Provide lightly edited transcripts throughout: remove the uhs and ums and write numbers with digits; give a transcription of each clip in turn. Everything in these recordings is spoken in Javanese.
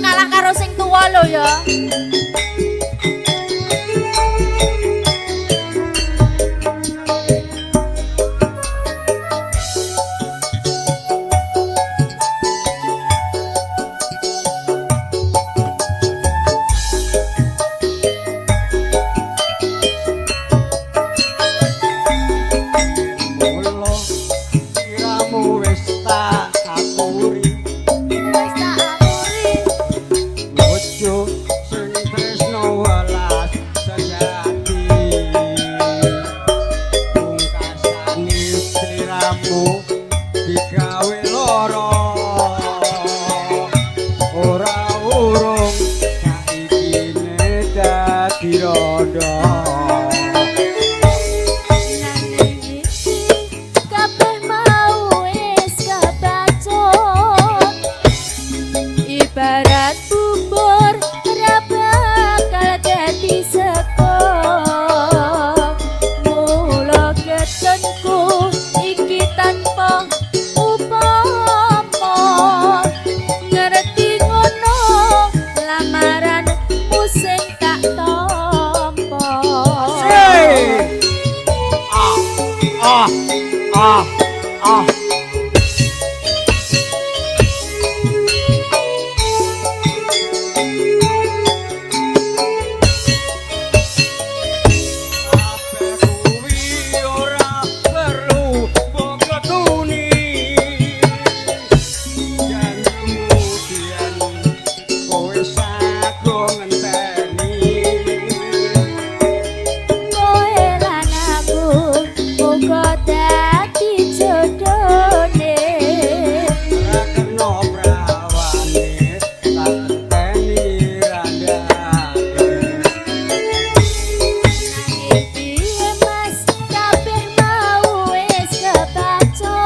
Kalah karo sing tuwa lho ya. Mula sliramu wis tak aturi. Wis tak aturi. Bojo sing tresno welas sejati. Pungkasane sliramu digawe lara. Ora urung saikine dadi rondo. Nanging iki kabeh mau wis kebacut. Ibarat bubur ora bakal dadi sego. Mula ketenku iki tanpa upama. Ngerti ngono lamaranmu sing tak tampa. Hey! Ah, ah, ah, ah. Kabeh kuwi ora perlu mbok ketuni. Janjimu biyen kowe sago ngenteni. Kowe lan aku muga dadi jodone. Ora kena prawane tak enteni randane. Nanging piye Mas, kabeh mau wis kebacut.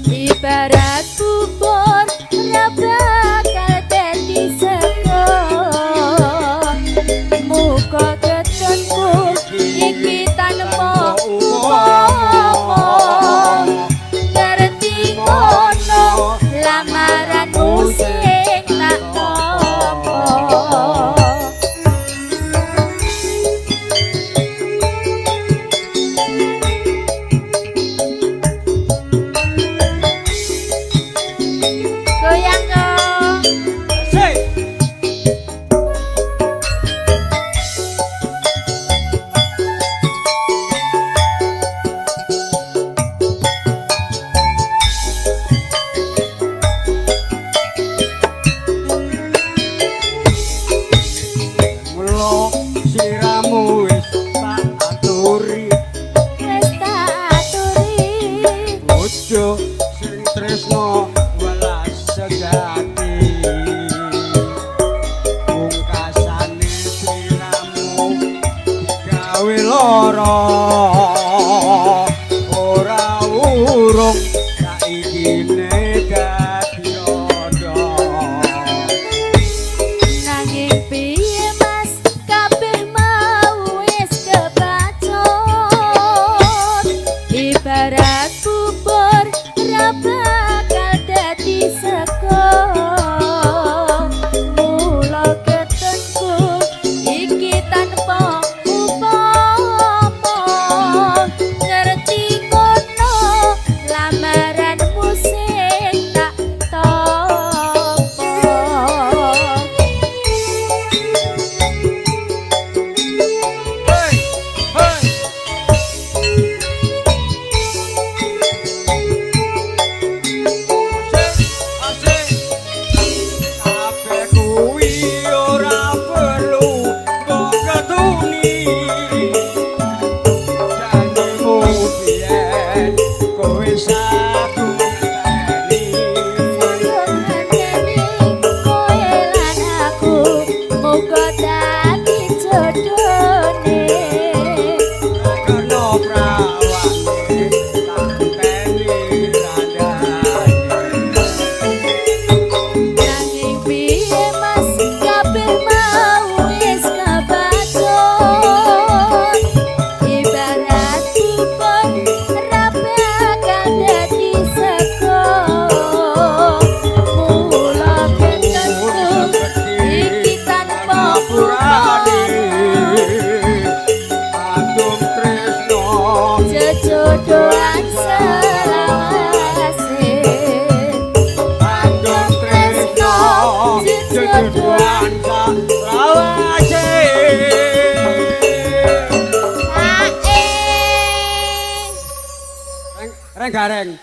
Ibarat bubur ora bakal dadi sego. Muga ketenku iki tanpa upama. Ngerti ngono lamaranmu sing tak tampa. Goyang kok. Sik. Mula sliramu wis tak aturi. Wis tak aturi. Bojo sing tresno welas sejati. Pungkasane sliramu digawe lara. Ora urung saikine dadi rondo. Nanging piye Mas, kabeh mau wis kebacut. Ibarat bubur ora bakal dadi sego. Mula ketenku iki tanpa upama. Jodohan selawase. Tanduk tresno jodohan lawase. Ae. Reng gareng.